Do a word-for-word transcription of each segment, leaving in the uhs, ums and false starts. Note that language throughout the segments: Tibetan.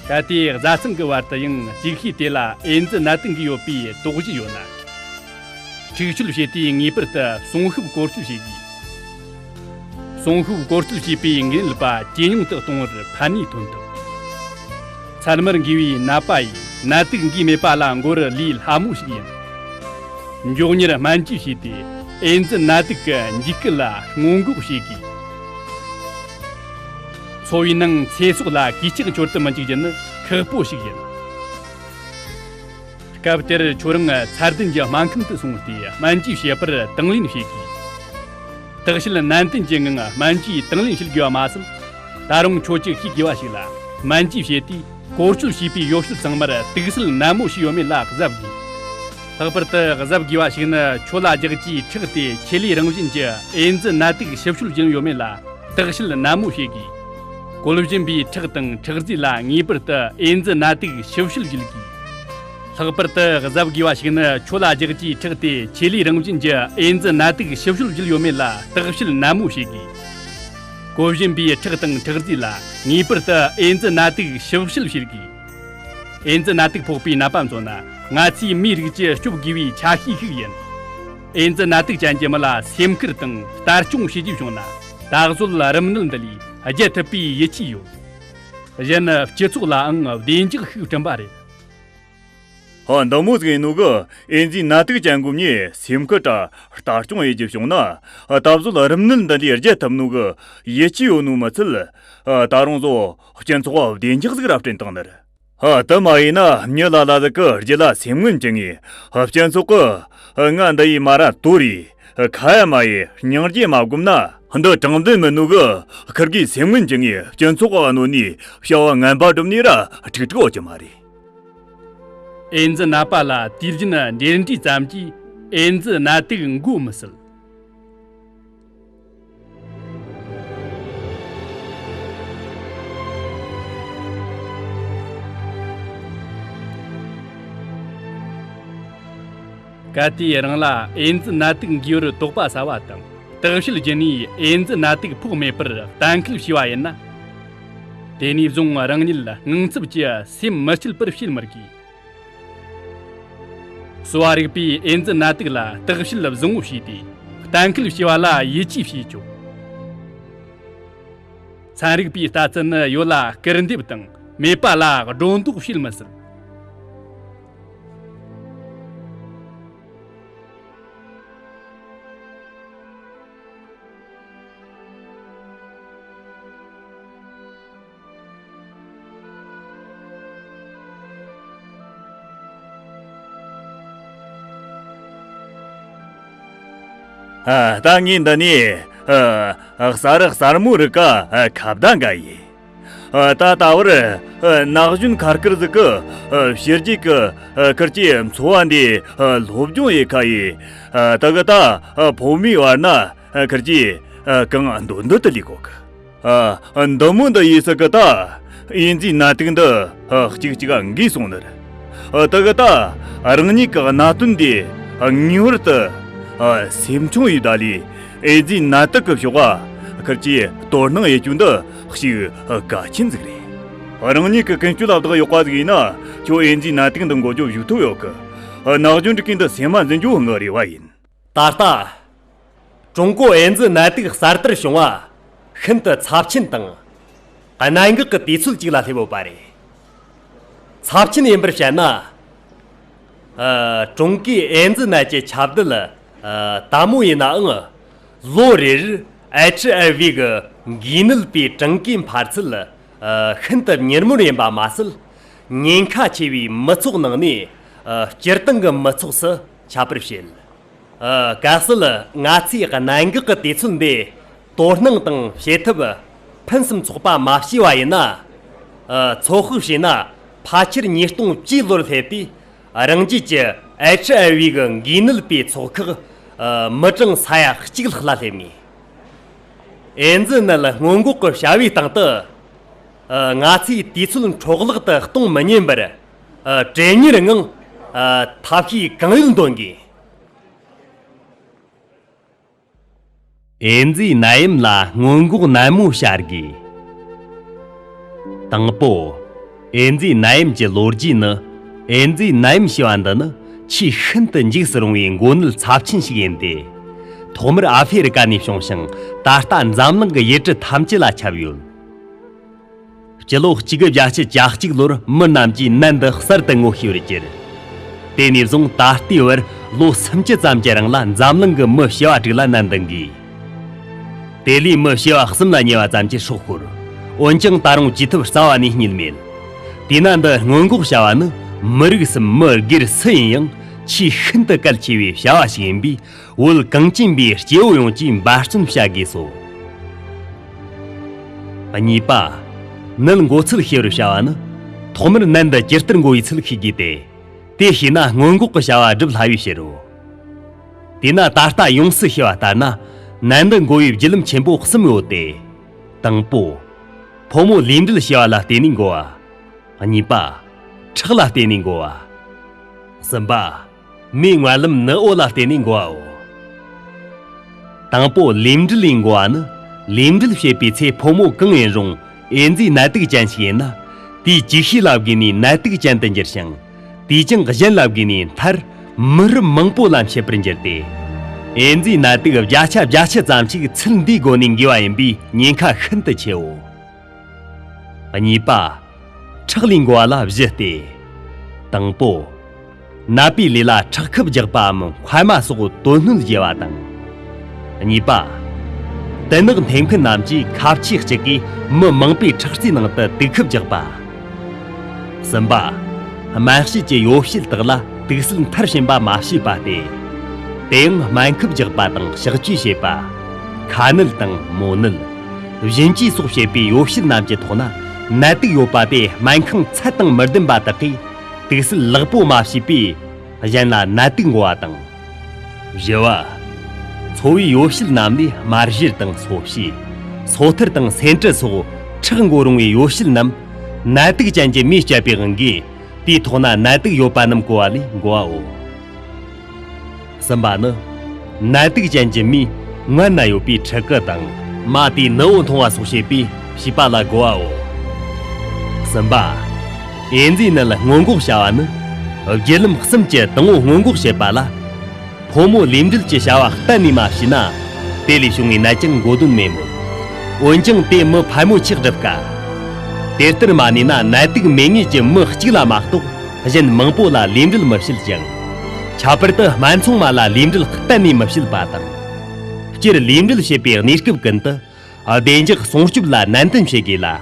ད་ལྟའི་བཟའ་ཚང་གི་བར་དུ་ཡང་ཅིག་ཤོས་དེ་ལ་ཨེ་ཛི་ནད་དུག་འགོས་ཡོད་པའི་དོགས་གཞི་ཡོད་ན། འཁྲུག་སྤྱོད་བྱེད་དུས་ངེས་པར་དུ་སྲུང་ཤོབ་བཀོལ་སྤྱོད་བྱེད་དགོས། སྲུང་ཤོབ་བཀོལ་སྤྱོད་བྱས་པའི་འགོས་ནད་པ་ཇེ་ཉུང་དུ་གཏོང་བར་ཕན་ནུས་ཐོན་ཐུབ། མཚན་མར་འགོས་པའི་ནད་པ་ཡིས་ནད་དུག་འགོས་མེད་པ་ལ་འགོར་ལས་སླ་མོ་ཞིག་ཡིན། མགྱོགས་མྱུར་སྨན་བཅོས་བྱས་ཏེ་ཨེ་ཛི་ནད་དུག་གི་འཇིགས་སྐུལ་ལ་སྔོན་འགོག་བྱེད་དགོས། འཚོ་བའི་ནང་ཚེ་སྲོག་ལ་གུས་ཆག་འཆོར་དུ་མི་འཇུག་རྒྱུ་ནི་ཁག་པོ་ཞིག་ཡིན། སྐབས་དེར་ཁྱོད་རང་ཚད་ལྡན་གྱི་སྨན་ཁང་དུ་སོང་སྟེ་སྨན་བཅོས་བྱེད་པར་དང་ལེན་བྱེད་དགོས། བརྟག་དཔྱད་ནན་ཏན་གྱི་ངང་སྨན་བཅོས་དང་ལེན་བྱེད་དགོས་པ་མ་ཟད། ད་རུང་ཁྱོད་ཀྱིས་ཤེས་དགོས་པ་ཞིག་ལ། སྨན་བཅོས་བྱེད་དུས་བཀོལ་སྤྱོད་བྱས་པའི་ཡོ་བྱད་ཚང་མར་དུག་སེལ་ནན་མོ་བྱས་ཡོད་མེད་ལ་གཟབ་དགོས། ལྷག་པར་དུ་གཟབ་དགོས་པ་ཞིག་ནི། ཁྱོད་ལ་རྒྱགས་ཀྱིས་ཁྲག་སྟེ་ཆེད་ལས་རང་བཞིན་གྱི་ཨེ་ཛི་ནད་དུག་ཞིབ་དཔྱོད་བྱུང་ཡོད་མེད་ལ་བརྟག་དཔྱད་ནན་མོ་བྱེད་དགོས། བཀོལ་བཞིན་པའི་ཁྲག་དང་ཁྲག་རྫས་ལ་ངེས་པར་དུ་ཨེ་ཛི་ནད་དུག་ཞིབ་དཔྱོད་བྱེད་དགོས། ལྷག་པར་དུ་གཟབ་དགོས་པ་ཞིག་ནི། ཁྱོད་ལ་རྒྱགས་ཀྱིས་ཁྲག་སྟེ་ཆེད་ལས་རང་བཞིན་གྱི་ཨེ་ཛི་ནད་དུག་ཞིབ་དཔྱོད་བྱུང་ཡོད་མེད་ལ་བརྟག་དཔྱད་ནན་མོ་བྱེད་དགོས། བཀོལ་བཞིན་པའི་ཁྲག་དང་ཁྲག་རྫས་ལ་ངེས་པར་དུ་ཨེ་ཛི་ནད་དུག་ཞིབ་དཔྱད་བྱེད་དགོས། ཨེ་ཛི་ནད་དུག་ཕོག་པའི་ནད་པ་ཚོ་ན་ང་ཚོས་མིའི་རིགས་ཀྱིས་སྐྱོབ་དགོས་པའི་ཆ་ཤས་ཤིག་ཡིན། ཨེ་ཛི་ནད་དུག་ཅན་གྱི་མི་ལ་སེམས་ཁུར་དང་ལྟ་སྐྱོང་བྱེད་རྒྱུ་བྱུང་ན། ད་གཟོད་རིམས་ནད་འདི་ལས་རྒྱལ་ཐུབ་པའི་ཡིད་ཆེས་ཡོད། གཞན་སྤྱི་ཚོགས་ལའང་བདེ་འཇགས་ཤིག་བསྐྲུན་པ་རེད། ཧ། འདི་མོ་ཟིག་ཡིན་ནོ་གི། ཨེ་ཛི་ནད་དུག་ཅན་གོ་མྱི་སེམས་ཁུར་དྲ་ལྟ་སྐྱོང་ཡེ་རྒྱུ་བྱུང་ན། ད་གཟོད་རིམས་ནད་འདི་ལས་རྒྱལ་ཐུབ་ནོ་གི་ཡིད་ཆེས་ཡོད་ནོ་མི་ཚད། ད་རུང་བཟོ་སྤྱི་ཚོགས་བདེ་འཇགས་ཟིག་ར་བསྐྲུན་བཏང་ནི་རེད། ཧ། དེ་མ་ཡིན་ན་མྱི་ལ་ལ་ཟིག་གི་རྒྱུད་ལ་སེམས་ངན་བཅངས་ངེ་སྤྱི་ཚོགས་གི་ང་འདི་ཡི་མ་ར་དོ་རེད། ཁ་ཡ་མ་ཡི་སྙིང་རྗེ་མ་སྒོམ་ན། འདི་དྲང་བདེན་མིན་ནོ་གི། ཁིར་གི་སེམས་ངན་བཅངས་ངེ་སྤྱི་ཚོགས་གི་གནོད་ནི་བྱ་བ་ངན་པ་སྒྲུབ་ནི་ར་ཁྲིག་ཁྲིག་ཡོད་རྒྱུ་མ་རེད། ཨེ་ཛི་ནད་པ་ལ་དུས་རྒྱུན་འབྲེལ་འདྲིས་ཙམ་གྱིས་ཨེ་ཛི་ནད་དུག་འགོ་མི་སྲིད། གལ་ཏེ་རང་ལ་ཨེ་ཛི་ནད་དུག་འགོས་པར་དོགས་པ་ཟ་བ་དང་། བརྟག་དཔྱད་བགྱིས་ནས་ཨེ་ཛི་ནད་དུག་ཕོག་མེད་པར་གཏན་འཁེལ་བྱས་པ་ཡིན་ན། དེ་ནས་བཟུང་རང་ཉིད་དངངས་འཚབ་ཀྱིས་སེམས་མི་སྐྱིད་པར་བྱེད་མི་དགོས། གསོ་བ་རིག་པས་ཨེ་ཛི་ནད་དུག་ལ་བརྟག་དཔྱད་བཟང་བོ་བྱས་ཏེ་གཏན་འཁེལ་བྱས་པ་ལ་ཡིད་ཆེས་བྱེད་ཆོག། ཚན་རིག་པའི་ལྟ་ཚུལ་ནི་ཡོད་ལ་སྐུར་འདེབས་དང་མེད་པ་ལ་སྒྲོ་འདོགས་བྱེད་མི་སྲིད། ཨ། ད་ངས་འདི་ནས་ཨ་གསར་གསར་མོ་རིག་ག་ཨ་ཁ་བརྡ་འགའ་ཡིན། ཨ། ད་ལྟ་བར་ཨ་ན་གཞོན་ཁ་སྐར་ཟིག་གི་ཨ་ཕྱི་རྒྱལ་གི་ཨ་ཁུར་གྱི་འཚོ་བ་འདི་ཨ་སློབ་སྦྱོང་ཡེ་ཁ་ཡིན། ཨ། དེ་གི་ད་ཨ་ཕོ་མོའི་བར་ན་ཨ་ཁུར་གྱི་ཨ་གང་འདོད་འདོད་དུ་ལས་གོ་གི། ཨ། འདི་མོ་འདི་ཡིན་ས་གི་ད། ཨེ་ཛི་ནད་དུག་འདི་ཨ་གཅིག་གཅིག་འགོས་སོང་ནི་རེད། ཨ། དེ་གི་ད་རང་ཉིད་ཀྱི་གནད་དོན་འདི་ངེས་པར་དུ་ཨ་སེམས་ཆུང་ཡེ་ད་ལས། ཨེ་ཛི་ནད་དུག་གི་ཕྱོགས་ཨ་ཁུར་གྱི་དོ་སྣང་ཡེ་རྒྱུ་འདི་ཞིག་ཨ་གལ་ཆེན་ཟིག་རེད། རང་ཉིད་ཀྱི་ཀུན་སྤྱོད་ལ་བདག་ཡོད་པ་ཟིག་ཡིན་ན། ཁྱོད་ཨེ་ཛི་ནད་དུག་འདི་འགོ་རྒྱུ་བཞུགས་ཐུབ་ཡོད་གི། ཨ། ན་གཞོན་རིགས་ཀྱིས་འདི་སེམས་མ་འཛིན་རྒྱུ་ངའི་རེ་བ་ཡིན། ད་ལྟ། ཀྲུང་གོ་ཨེ་ཛི་ནད་དུག་གསར་དར་བྱུང་བ་ཤིན་ཏུ་ཚབས་ཆེན་དང་གནད་འགག་གི་དུས་ཚོད་ཅིག་ལ་སླེབས་ཡོད་པ་རེད། ཚབས་ཆེན་ཡིན་པར་བཤད་ན། ཨ། ཀྲུང་གོས་ཨེ་ཛི་ནད་ཀྱི་ཁྱབ་གདལ་ཨ་དལ་མོ་ཡིན་ནའང་། ལོ་རེར་ཨེཆ་ཨའི་ཝི་གི་འགོས་ནད་པའི་གྲངས་ཀའི་འཕར་ཚད་ཨ་ཤིན་ཏུ་མྱུར་མོར་ཡིན་པ་མ་ཟད། ཉེན་ཁ་ཆེ་བའི་མི་ཚོགས་ནང་ནས་ཨ་སྤྱིར་བཏང་གི་མི་ཚོགས་སུ་ཁྱབ་པར་བྱེད། ཨ། གལ་སྲིད་ང་ཚོས་གནད་འགག་གི་དུས་ཚོད་འདི་དོ་སྣང་དང་བྱེད་ཐབས་ཕུན་སུམ་ཚོགས་པ་མ་བྱས་པ་ཡིན་ན། ཨ། ཚོད་དཔག་བྱས་ན་ཕལ་ཆེར་ཉིས་སྟོང་བཅུའི་ལོར་སླེབས་དུས་རང་རྒྱལ་གྱི་ཨེཆ་ཨའི་ཝི་གི་འགོས་ནད་པའི་ཚོགས་ཁག་ཨ་མི་གྲངས་ས་ཡ་གཅིག་ལྷག་ལ་སླེབས་ངེས། ཨེ་ཛི་ནད་སྔོན་འགོག་གི་བྱ་བའི་སྟེང་དུ། ཨ། ང་ཚོས་དུས་ཚོད་འཕྲོ་བརླག་ཏུ་གཏོང་མི་ཉན་པར། ཨ། གྲོས་ཉིད་ངང་ཨ་ཐབས་ཤེས་གང་ཡོད་འདོན་དགོས། ཨེ་ཛི་ནད་ཡམས་ལ་སྔོན་འགོག་ནན་མོ་བྱ་དགོས། དང་པོ། ཨེ་ཛི་ནད་ཡམས་ཀྱི་ལོ་རྒྱུས་ནི། ཨེ་ཛི་ནད་ཡམས་ཞེས་པ་འདི་ནི་ཆེས་ཤིན་ཏུ་འཇིགས་སུ་རུང་བའི་འགོ་ནད་ཚབས་ཆེན་ཞིག་ཡིན་ཏེ། ཐོག་མར་ཨ་ཧྥེ་རི་ཀ་ནས་བྱུང་ཞིང་ད་ལྟ་འཛམ་གླིང་གི་ཡུལ་གྲུ་ཐམས་ཅད་ལ་ཁྱབ་ཡོད། སྤྱི་ལོ་གཅིག་དགུ་བརྒྱད་ཅུ་གྱ་གཅིག་ལོར་མི་རྣམས་ཀྱིས་ནད་འདི་གསར་དུ་ངོ་ཤེས་པར་གྱུར། དེ་ནས་བཟུང་ད་ལྟའི་བར་ལོ་སུམ་ཅུ་ཙམ་གྱི་རིང་ལ་འཛམ་གླིང་གི་མི་བྱེ་བ་དྲུག་ལ་ནད་འདི་འགོས། དེ་ལས་མི་བྱེ་བ་གསུམ་ལ་ཉེ་བ་ཙམ་གྱིས་སྲོག་ཤོར། འོན་ཀྱང་ད་རུང་བཅོས་ཐབས་རྩ་བ་ནས་རྙེད་མེད། དེས་ན་འདི་སྔོན་འགོག་བྱ་བ་ནི་མི་རིགས་སམ་མི་སྒེར་སུ་ཡིན་ཡང་ཆེས་ཤིན་ཏུ་གལ་ཆེ་བའི་བྱ་བ་ཞིག་ཡིན་པས། བོད་གངས་ཅན་པའི་སྐྱེ་བོ་ཡོངས་ཀྱིས་འབད་བརྩོན་བྱ་དགོས་སོ། གཉིས་པ། ནད་འགོ་ཚུལ་ཤེས་པར་བྱ་བ་ནི། ཐོག་མར་ནད་འདི་ཇི་ལྟར་འགོ་བའི་ཚུལ་ཤེས་དགོས་ཏེ། དེ་ཤེས་ན་སྔོན་འགོག་གི་བྱ་བ་སྒྲུབ་སླ་བའི་ཕྱིར་རོ། དེས་ན་ད་ལྟ་ཡོངས་སུ་ཤེས་པ་ལྟར་ན། ནད་འདི་འགོ་བའི་བརྒྱུད་ལམ་ཆེན་པོ་གསུམ་ཡོད་དེ། དང་པོ། ཕོ་མོ་ལུས་འབྲེལ་བྱེད་པ་ལ་བརྟེན་ནས་འགོ་བ། གཉིས་པ། ཁྲག་ལ་བརྟེན་ནས་འགོ་བ། གསུམ་པ། མིའི་མངལ་ལམ་ནུ་འོ་ལ་བརྟེན་ནས་འགོ་བའོ། དང་པོ་ལུས་འབྲེལ་ལས་འགོ་བ་ནི། ལུས་འབྲེལ་བྱེད་པའི་ཚེ་ཕོ་མོ་གང་ཡིན་རུང་ཨེ་ཛི་ནད་དུག་ཅན་ཞིག་ཡིན་ན། དེའི་ཅིག་ཤོས་ལ་བརྒོས་ནས་ནད་དུག་ཅན་དུ་འགྱུར་ཞིང་། དེས་ཀྱང་གཞན་ལ་བརྒོས་ནས་མཐར་མི་རབས་མང་པོ་ལ་མཆེད་པར་འགྱུར་ཏེ། ཨེ་ཛི་ནད་དུག་བརྒྱ་ཆ་བརྒྱད་ཅུ་ཙམ་ཞིག་ཚུལ་འདིའི་སྒོ་ནས་འགོས་པ་ཡིན་པས་ཉེན་ཁ་ཤིན་ཏུ་ཆེའོ། གཉིས་པ། ཁྲག་ལས་འགོ་བ་ལ་བཞི་སྟེ། དང་པོ། ནད་པའི་ལུས་ལ་ཁྲག་ཁུ་རྒྱག་པའམ་མཁལ་མ་སོགས་དོན་སྣོད་བརྗེ་བ་དང་། གཉིས་པ། དུད་ནག་འཐེན་མཁན་རྣམས་ཀྱིས་ཁ་ཕྱེ་གཅིག་གིས་མི་མང་པོའི་ཁྲག་རྩའི་ནང་དུ་དུག་ཁུ་རྒྱག་པ། གསུམ་པ། སྨན་དཔྱད་ཀྱི་ཡོ་བྱད་དག་ལ་དུག་སེལ་མཐར་ཕྱིན་པ་མ་བྱས་པ་སྟེ། དེ་ཡང་སྨན་ཁབ་རྒྱག་པ་དང་གཤག་བཅོས་བྱེད་པ། ཁ་ནད་དང་མོ་ནད། བཞིན་གྱིས་སོགས་བྱེད་པའི་ཡོ་བྱད་རྣམས་ཀྱི་ཐོག་ན་ནད་དུག་ཡོད་པ་དེ་སྨན་ཁང་ཚད་དང་མི་ལྡན་པ་དག་གིས་དུག་སེལ་ལེགས་པོ་མ་བྱས་པས་གཞན་ལ་ནད་དུག་འགོ་བ་དང་། བཞི་བ། འཚོ་བའི་ཡོ་བྱད་རྣམས་ལས་སྨན་བཞུར་དང་སོ་བྱེ། སོ་ཐར་དང་སེ་འབྲུ་སོགས་ཁྲག་འགོ་རུང་བའི་ཡོ་བྱད་རྣམས་ནད་དུག་ཅན་གྱི་མིས་བསྐྱབས་པའི་དབང་གིས་དེའི་ཐོག་ན་ནད་དུག་ཡོད་པ་རྣམས་གོ་བ་ལས་འགོ་བའོ། གསུམ་པ་ནི། ནད་དུག་ཅན་གྱི་མིས་མངལ་ན་ཡོད་པའི་ཕྲུ་གུ་དང་མ་དེའི་ནུ་བོ་འཐུང་བ་སོགས་བྱེད་པས་བྱིས་པ་ལ་གོ་བའོ། གསུམ་པ། ཨེ་ཛི་ནད་སྔོན་འགོག་བྱ་བ་ནི། བརྒྱུད་ལམ་གསུམ་གྱི་དང་པོ་སྔོན་འགོག་བྱེད་པ་ལ། ཕོ་མོ་ལུས་འབྲེལ་གྱི་བྱ་བ་གཏན་ནས་མ་བྱས་ན། དེ་ལས་བྱུང་བའི་ནད་ཀྱང་འགོ་དོན་མེད་མོད། འོན་ཀྱང་དེ་མི་ཕལ་མོ་ཆེར་སྒྲུབ་དཀའ། དེ་ལྟར་མ་ནུས་ན་ནད་དུག་མེད་ངེས་ཀྱི་མི་གཅིག་ལ་མ་གཏོགས་གཞན་མང་པོ་ལ་ལུས་འབྲེལ་མི་བྱེད་ཅིང་། ཁྱད་པར་དུ་སྨད་འཚོང་མ་ལ་ལུས་འབྲེལ་གཏན་ནས་མི་བྱེད་པ་དང་། སྤྱིར་ལུས་འབྲེལ་བྱེད་པའི་གནས་སྐབས་ཀུན་ཏུ་བདེ་འཇགས་སྲུང་སྐྱོབ་ལ་ནན་ཏན་བྱེད་དགོས་ལ།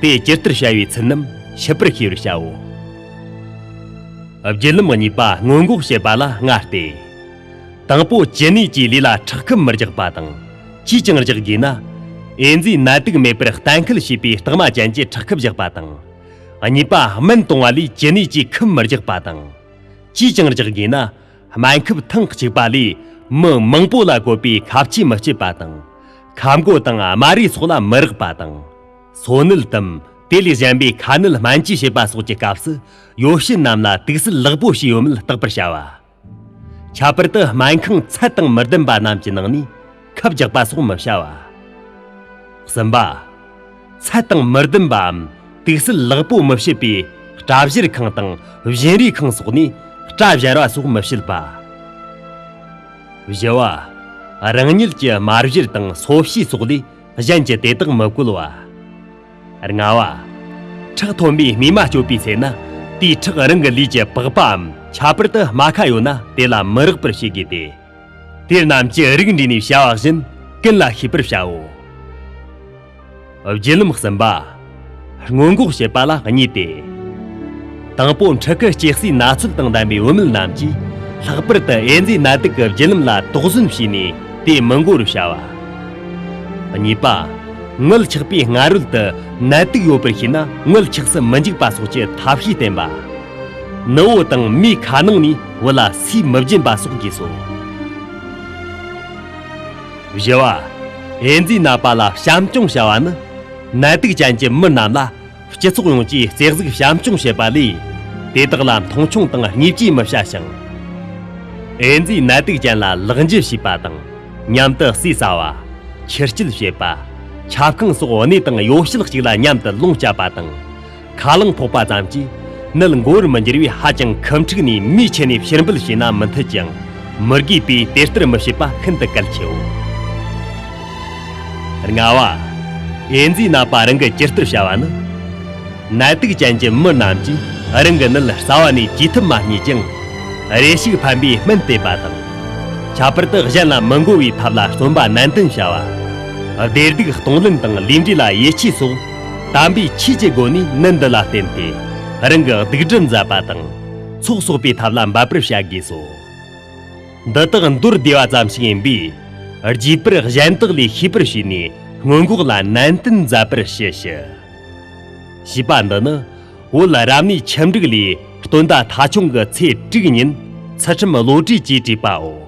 དེ་ཇི་ལྟར་བྱ་བའི་ཚུལ་རྣམས་ཞིབ་པར་ཤེས་པར་བྱའོ། བརྒྱུད་ལམ་གཉིས་པ་སྔོན་འགོག་བྱེད་པ་ལ་ལྔ་སྟེ། དང་པོ་ཅི་ནུས་ཀྱིས་ལུས་ལ་ཁྲག་ཁུ་མི་རྒྱག་པ་དང་། ཅིས་ཀྱང་རྒྱག་དགོས་ན། ཨེ་ཛི་ནད་དུག་མེད་པར་གཏན་འཁེལ་བྱས་པའི་རྟགས་མ་ཅན་གྱི་ཁྲག་ཁུ་རྒྱག་པ་དང་། གཉིས་པ་སྨན་གཏོང་བ་ལས་ཅི་ནུས་ཀྱིས་ཁུ་མི་རྒྱག་པ་དང་། ཅིས་ཀྱང་རྒྱག་དགོས་ན། སྨན་ཁབ་ཐེངས་གཅིག་པ་ལས་མི་མང་པོ་ལ་བཀོད་པའི་ཁ་ཕྱེ་མི་སྤྱད་པ་དང་། ཁབ་མགོ་དང་དམར་རིལ་སོགས་ལ་མི་རེག་པ་དང་། སོ་ནད་དམ་དེ་ལས་གཞན་པའི་ཁ་ནད་སྨན་བཅོས་བྱེད་པ་སོགས་ཀྱི་སྐབས་སུ་ཡོ་བྱད་རྣམས་ལ་དུག་སེལ་ལེགས་པོ་བྱས་ཡོད་མེད་བརྟག་པར་བྱ་བ། ཁྱད་པར་དུ་སྨན་ཁང་ཚད་དང་མི་ལྡན་པ་རྣམས་ཀྱི་ནང་ནས་ཁབ་རྒྱག་པ་སོགས་མི་བྱ་བ། གསུམ་པ། ཚད་དང་མི་ལྡན་པའམ་དུག་སེལ་ལེགས་པོ་མི་བྱེད་པའི་སྐྲ་བཞར་ཁང་དང་བཞིན་རས་ཁང་སོགས་ནས་སྐྲ་བཞར་བ་སོགས་མི་བྱེད་པ། བཞི་བ། རང་ཉིད་ཀྱི་དམར་བཞར་དང་སོ་བྱེ་སོགས་ལས་གཞན་གྱི་དེ་དག་མི་བཀོལ་བ། ལྔ་བ། ཁྲག་ཐོན་པའི་རྨས་མ་སྐྱོབ་པའི་ཚེ་ན་དེའི་ཁྲག་རང་གི་ལུས་ཀྱི་པགས་པའམ་ཁྱད་པར་དུ་རྨ་ཁ་ཡོད་ན་དེ་ལ་མི་རེག་པར་བྱེད་དགོས་ཏེ། དེ་རྣམས་ཀྱི་རིགས་འདྲེས་ནས་བྱ་བ་བཞིན་ཀུན་ལ་ཤེས་པར་བྱའོ། བརྒྱུད་ལམ་གསུམ་པ། སྔོན་འགོག་བྱེད་པ་ལ་གཉིས་ཏེ། དང་པོ་ཕྲུ་གུ་སྐྱེ་སའི་ན་ཚོད་དང་ལྡན་པའི་བུད་མེད་རྣམས་ཀྱིས་ལྷག་པར་དུ་ཨེ་ཛི་ནད་དུག་གི་བརྒྱུད་ལམ་ལ་དོགས་ཟོན་བྱས་ནས་དེ་མི་འགོ་རུ་བྱ་བ། གཉིས་པ། མངལ་ཆགས་པའི་སྔ་རོལ་དུ་ནད་དུག་ཡོད་པར་ཤེས་ན་མངལ་ཆགས་སུ་མི་འཇུག་པ་སོགས་ཀྱི་ཐབས་ཤེས་བསྟེན་པ། ནུ་བོ་དང་མིའི་ཁ་ནང་ནས་བུ་ལ་ཟས་མི་སྦྱིན་པ་སོགས་དགོས་སོ། བཞི་བ། ཨེ་ཛི་ནད་པ་ལ་བྱམས་སྐྱོང་བྱ་བ་ནི། ནད་དུག་ཅན་གྱི་མི་རྣམས་ལ་སྤྱི་ཚོགས་ཡོངས་ཀྱིས་རྩེ་གཟིགས་བྱམས་སྐྱོང་བྱེད་པ་ལས། དེ་དག་ལ་མཐོང་ཆུང་དང་བརྙས་བཅོས་མི་བྱ་ཞིང་། ཨེ་ཛི་ནད་དུག་ཅན་ལ་ལག་འཇུ་བྱེད་པ་དང་། མཉམ་དུ་ཟས་ཟ་བ། ཁྱི་སྐྱིད་བྱེད་པ། ཁྱབ་ཁོངས་སོགས་གནས་དང་ཡོ་བྱད་གཅིག་ལ་མཉམ་དུ་ལོངས་སྤྱད་པ་དང་། ཁ་རླངས་ཕོག་པ་ཙམ་གྱིས་ནད་མགོ་བོར་མི་འགྱུར་བས། ཧ་ཅང་ཁུ་འཁྲིག་ནས་མིའི་ཆེད་ནས་ཕྱིར་འབུད་བྱས་ན་མི་འཐད་ཅིང་། མི་དགོས་པས་དེ་ལྟར་མི་བྱེད་པ་ཤིན་ཏུ་གལ་ཆེའོ། ལྔ་བ། ཨེ་ཛི་ནད་པ་རང་གིས་ཇི་ལྟར་བྱ་བ་ནི། ནད་དུག་ཅན་གྱི་མི་རྣམས་ཀྱིས་རང་གི་ནད་རྩ་བ་ནས་བཅོས་ཐབས་མ་རྙེད་ཀྱང་། རེ་ཞིག་ཕན་པའི་སྨན་བསྟེན་པ་དང་། ཁྱད་པར་དུ་གཞན་ལ་མི་འགོ་བའི་ཐབས་ལ་བརྩོན་པ་ནན་ཏན་བྱ་བ། བདེ་སྡུག་གཏོང་ལེན་དང་ལུས་འབྲེལ་ལ་ཡིད་ཆེས་སོགས་དམ་པའི་ཆོས་ཀྱི་སྒོ་ནས་ནད་འདི་ལ་བརྟེན་ཏེ་རང་གི་སྡིག་སྒྲིབ་འཛད་པ་དང་ཚོགས་གསོག་པའི་ཐབས་ལ་འབད་པར་བྱ་དགོས་སོ། འདི་དག་མདོར་བསྡུས་པ་ཙམ་ཞིག་ཡིན་པས། རྒྱས་པར་གཞན་དག་ལས་ཤེས་པར་བྱས་ནས་སྔོན་འགོག་ལ་ནན་ཏན་མཛད་པར་ཞུ་ཞུ། ཞེས་པ་འདི་ནི་བོད་རབ་གནས་ཁྱིམ་འབྲུག་ལས་སྟོན་ཟླ་ཐ་ཆུང་གི་ཚེས་དྲུག་ཉིན་ཚུལ་ཁྲིམས་བློ་གྲོས་ཀྱིས་བྲིས་པའོ།